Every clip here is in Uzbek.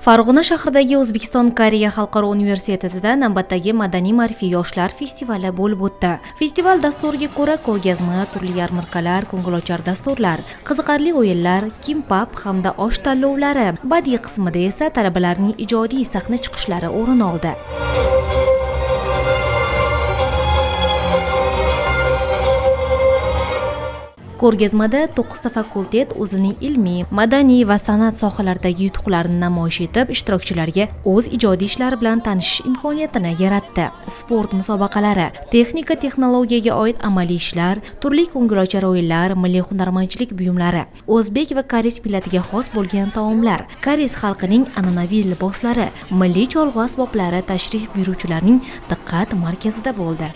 Farg'ona shahridagi O'zbekiston Koreya xalqaro universitetida navbatdagi madaniy-ma'rifiy yoshlar festivali bo'lib o'tdi. Festival dasturiga ko'ra ko'rgazma, turli yarmarkalar, ko'ngilochar dasturlar, qiziqarli o'yinlar, kimbap hamda osh tanlovlari, badiiy qismida esa talabalarning ijodiy sahna chiqishlari o'rin oldi. Ko'rgazmada 9 ta fakultet o'zining ilmiy, madaniy va san'at sohalaridagi yutuqlarini namoyish etib, ishtirokchilarga o'z ijodiy ishlari bilan tanishish imkoniyatini yaratdi. Sport musobaqalari, texnika texnologiyaga oid amaliy ishlar, turli ko'ngilochar o'yinlar, milliy hunarmandchilik buyumlari, o'zbek va koreys millatiga xos bo'lgan taomlar, koreys xalqining an'anaviy liboslari, milliy cholg'u asboblari tashrif buyuruvchilarning diqqat markazida bo'ldi.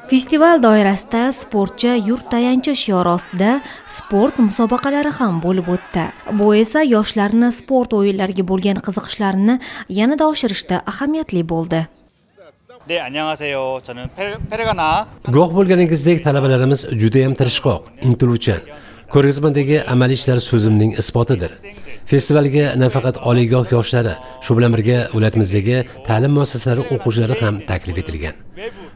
Festival doirasida sportchi yurt tayanchi shiori ostida sport musobaqalari ham bo'lib o'tdi. Bu esa yoshlarni sport o'yinlariga bo'lgan qiziqishlarini yanada oshirishda ahamiyatli bo'ldi. 네, 안녕하세요. 저는 페레가나 Guvoh bo'lganingizdek, talabalarimiz juda ham tirishqoq, intiluvchan. Ko'rgazmadagi amaliy ishlar so'zimning isbotidir. Festivalga nafaqat oliygoh yoshlari, shu bilan birga viloyatimizdagi ta'lim muassasalari o'quvchilari ham taklif etilgan.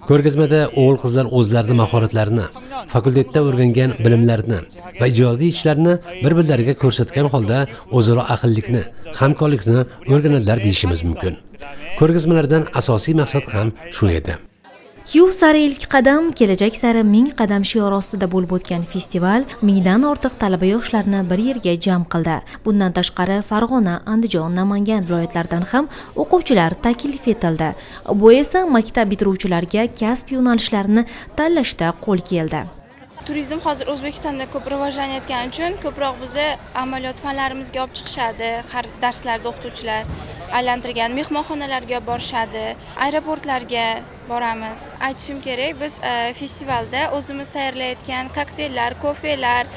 Ko'rgazmada o'g'il-qizlar o'zlarining mahoratlarini, fakultetda o'rgangan bilimlarini va ijodiy ishlarini bir-birlariga ko'rsatgan holda o'zaro aqllikni, hamkorlikni o'rganadilar deyishimiz mumkin. Ko'rgazmalardan asosiy maqsad ham shu edi. Kiyov sari ilk qadam, kelajak sari ming qadam shiori ostida bo'lib o'tgan festival mingdan ortiq talaba yoshlarni bir yerga jam qildi. Bundan tashqari Farg'ona, Andijon, Namangan viloyatlaridan ham o'quvchilar taklif etildi. Bu esa maktab bitiruvchilarga kasb yo'nalishlarini tanlashda qo'l keldi. Turizm hozir O'zbekistonda ko'p rivojlanayotgani uchun ko'proq bizni amaliyot fanlarimizga olib chiqishadi. Har darslarda o'qituvchilar aylantirgan mehmonxonalarga borishadi, aeroportlarga boramiz. Aytishim kerak, biz festivalda o'zimiz tayyorlayotgan kokteyllar, kofelar,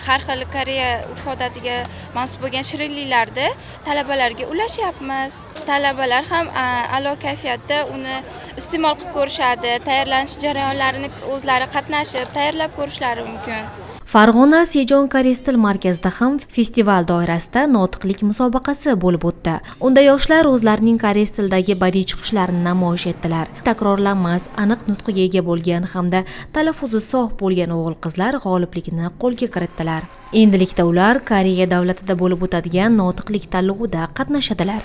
har xil Koreya urf-odatiga mansub bo'lgan shirinliklarni talabalarga ulashyapmiz. Talabalar ham a'lo kayfiyatda uni iste'mol qilib ko'rishadi, tayyorlanish jarayonlarini o'zlari qatnashib, tayyorlab ko'rishlari mumkin. Farg'ona Sejon koreys til markazida ham festival doirasida notiqlik musobaqasi bo'lib o'tdi. Unda yoshlar o'zlarining koreys tilidagi badiiy chiqishlarini namoyish etdilar. Takrorlanmas, aniq nutqiga ega bo'lgan hamda talaffuzi sof bo'lgan o'g'il-qizlar g'oliblikni qo'lga kiritdilar. Endilikda ular Koreya davlatida bo'lib o'tadigan notiqlik tanlovida qatnashadilar.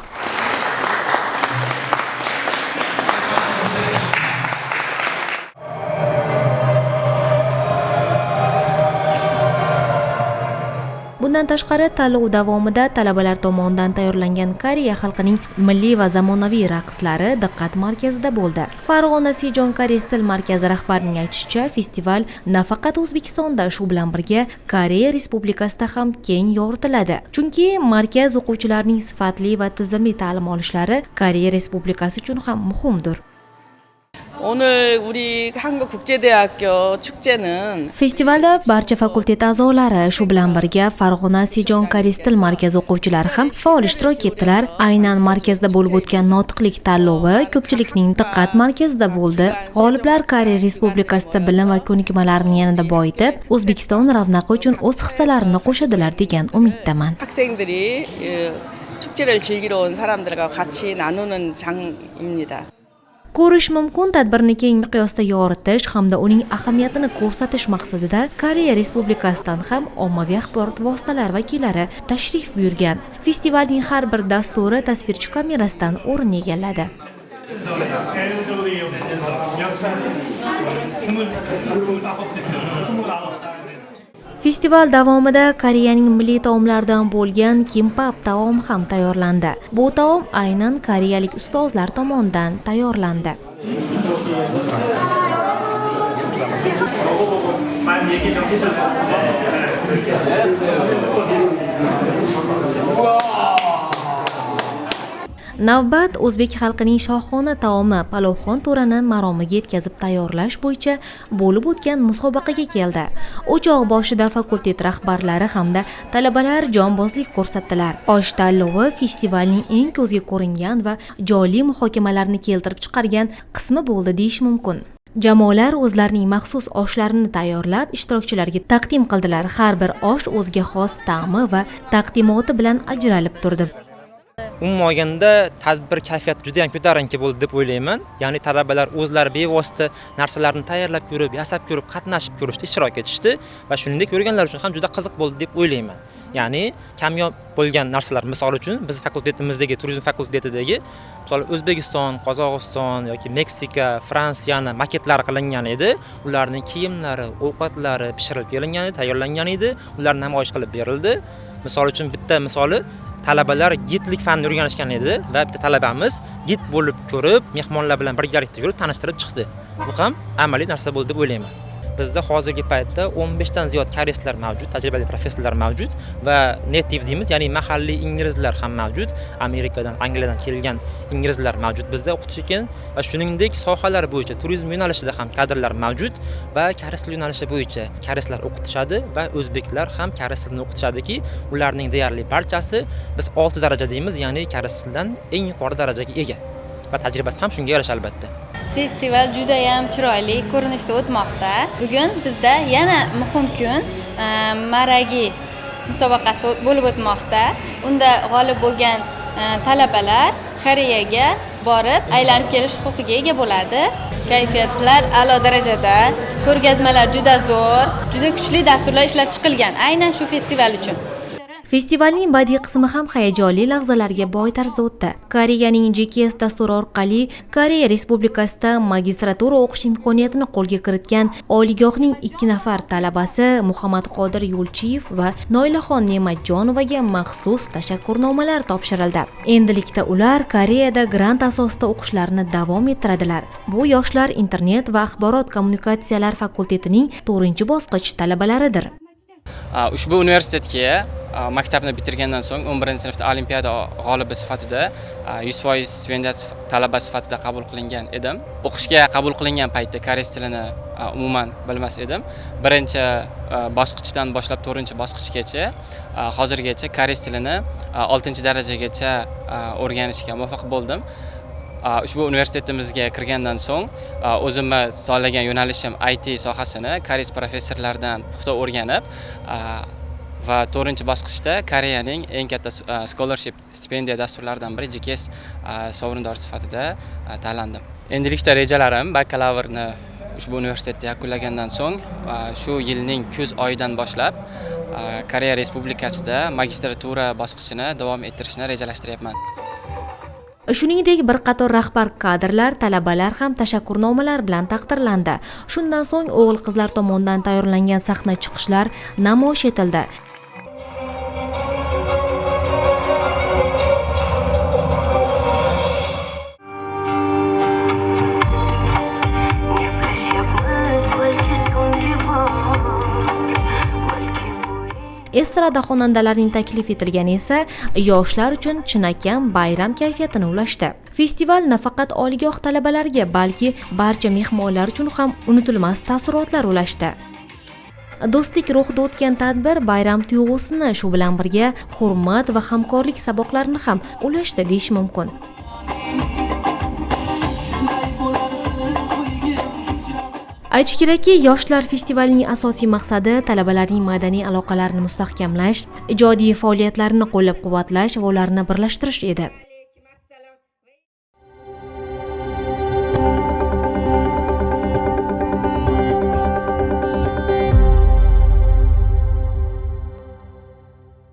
Bundan tashqari tanlov davomida talabalar tomonidan tayyorlangan Koreya xalqining milliy va zamonaviy raqslari diqqat markazida bo'ldi. Farg'ona Sejon koreys til markazi rahbarining aytishicha, festival nafaqat O'zbekistonda, shu bilan birga Koreya Respublikasida ham keng yoritiladi. Chunki markaz o'quvchilarining sifatli va tizimli ta'lim olishlari Koreya Respublikasi uchun ham muhimdir. 오늘 우리 한국국제대학교 축제는 Festivalda barcha fakultet a'zolari, shu bilan birga Farg'ona Sejon koreys til markazi o'quvchilari ham faol ishtirok etdilar. Aynan markazda bo'lib o'tgan notiqlik tanlovi ko'pchilikning diqqat markazida bo'ldi. G'oliblar Koreya Respublikasida bilim va ko'nikmalarini yanada boyitib, O'zbekiston ravnaqi uchun o'z hissalarini qo'shadilar degan umiddaman. 학생들이 축제를 즐기러 온 사람들과 같이 나누는 장입니다. Ko'rish mumkin, tadbirni keng miqyosda yoritish hamda uning ahamiyatini ko'rsatish maqsadida Koreya Respublikasidan ham ommaviy axborot vositalari vakillari tashrif buyurgan. Festivalning har bir dasturi tasvirchi kamerasidan o'rin egalladi. Festival davomida Koreyaning milliy taomlaridan bo'lgan kimbap taomi ham tayyorlandi. Bu taom aynan koreyalik ustozlar tomonidan tayyorlandi. Navbat o'zbek xalqining shohona taomi palovxon to'rani maromiga yetkazib tayyorlash bo'yicha bo'lib o'tgan musobaqaga keldi. O'choq boshida fakultet rahbarlari hamda talabalar jonbozlik ko'rsatdilar. Osh tanlovi festivalning eng ko'zga ko'ringan va jonli muhokamalarni keltirib chiqargan qismi bo'ldi deyish mumkin. Jamoalar o'zlarining maxsus oshlarini tayyorlab, ishtirokchilarga taqdim qildilar. Har bir osh o'ziga xos ta'mi va taqdimoti bilan ajralib turdi. Umuman olganda tadbir kayfiyati juda ham ko'tarinki bo'ldi deb o'ylayman. Ya'ni talabalar o'zlari bevosita narsalarni tayyorlab ko'rib, yasab ko'rib, qatnashib ko'rishdi, ishtirok etishdi va shuningdek ko'rganlar uchun ham juda qiziq bo'ldi deb o'ylayman. Ya'ni kamyob bo'lgan narsalar, misol uchun biz fakultetimizdagi, turizm fakultetidagi, misol O'zbekiston, Qozog'iston yoki Meksika, Fransiyani maketlari qilingan edi. Ularning kiyimlari, ovqatlari pishirilib kelingan edi, tayyorlangan edi. Ular namoyish qilib berildi. Misol uchun bitta misoli, talabalar gidlik fanini o'rganishgan edi va bitta talabamiz gid bo'lib ko'rib, mehmonlar bilan birgalikda yurib tanishtirib chiqdi. Bu ham amaliy narsa bo'ldi deb o'ylayman. Bizda hozirgi paytda 15 dan ziyod koreyslar mavjud, tajribali professorlar mavjud va native deymiz, ya'ni mahalliy inglizlar ham mavjud. Amerikadan, Angliyadan kelgan inglizlar mavjud bizda o'qitish ekan va shuningdek sohalar bo'yicha turizm yo'nalishida ham kadrlar mavjud va koreys tili yo'nalishi bo'yicha koreyslar o'qitishadi va o'zbeklar ham koreys tilini o'qitishadiki, ularning deyarli barchasi biz 6 daraja deymiz, ya'ni koreys tilidan eng yuqori darajaga ega va tajribasi ham shunga yarasha albatta. Festival juda ham chiroyli ko'rinishda o'tmoqda. Bugun bizda yana muhim kun, Maragi musobaqasi bo'lib o'tmoqda. Unda g'olib bo'lgan talabalar Koreyaga borib, aylanib kelish huquqiga ega bo'ladi. Kayfiyatlar a'lo darajada, ko'rgazmalar juda zo'r, juda kuchli dasturlar ishlab chiqilgan aynan shu festival uchun. Festivalning badiiy qismi ham hayajonli lahzalarga boy tarzda o'tdi. Koreyaning GKS dasturi orqali Koreya Respublikasida magistratura o'qish imkoniyatini qo'lga kiritgan oliygohning 2 nafar talabasi Muhammad Qodir Yo'lchiyev va Noilaxon Ne'matjonovaga maxsus tashakkurnomalar topshirildi. Endilikda ular Koreyada grant asosida o'qishlarini davom ettiradilar. Bu yoshlar internet va axborot kommunikatsiyalar fakultetining 4-bosqich talabalaridir. Ushbu universitetga maktabni bitirgandan so'ng 11-sinfda olimpiada g'olibi sifatida 100% stipendiya talaba sifatida qabul qilingan edim. O'qishga qabul qilingan paytda koreys tilini umuman bilmas edim. Birinchi bosqichdan boshlab 4-bosqichgacha, hozirgacha koreys tilini 6-darajagacha o'rganishga muvaffaq bo'ldim. Ushbu universitetimizga kirgandan so'ng o'zimni tanlagan yo'nalishim IT sohasini koreys professorlaridan puxta o'rganib va 4-bosqichda Koreyaning eng katta scholarship stipendiya dasturlaridan biri GKS sovrindori sifatida tanlandim. Endilikda rejalarim bakalavrni ushbu universitetda yakunlagandan so'ng shu yilning kuz oyidan boshlab Koreya Respublikasida magistratura bosqichini davom ettirishni rejalashtiryapman. Shuningdek, bir qator rahbar kadrlar, talabalar ham tashakkurnomalar bilan taqdirlandi. Shundan so'ng o'g'il-qizlar tomonidan tayyorlangan sahna chiqishlar namoyish etildi. Estrada xonandalarining taklif etilgani esa yoshlar uchun chinakam bayram kayfiyatini ulashdi. Festival nafaqat oliygoh talabalariga, balki barcha mehmonlar uchun ham unutilmas taassurotlar ulashdi. Do'stlik ruhida o'tgan tadbir bayram tuyg'usini, shu bilan birga hurmat va hamkorlik saboqlarini ham ulashdi deyish mumkin. Aytish kerakki, Yoshlar festivalining asosiy maqsadi talabalarning madaniy aloqalarini mustahkamlash, ijodiy faoliyatlarini qo'llab-quvvatlash va ularni birlashtirish edi.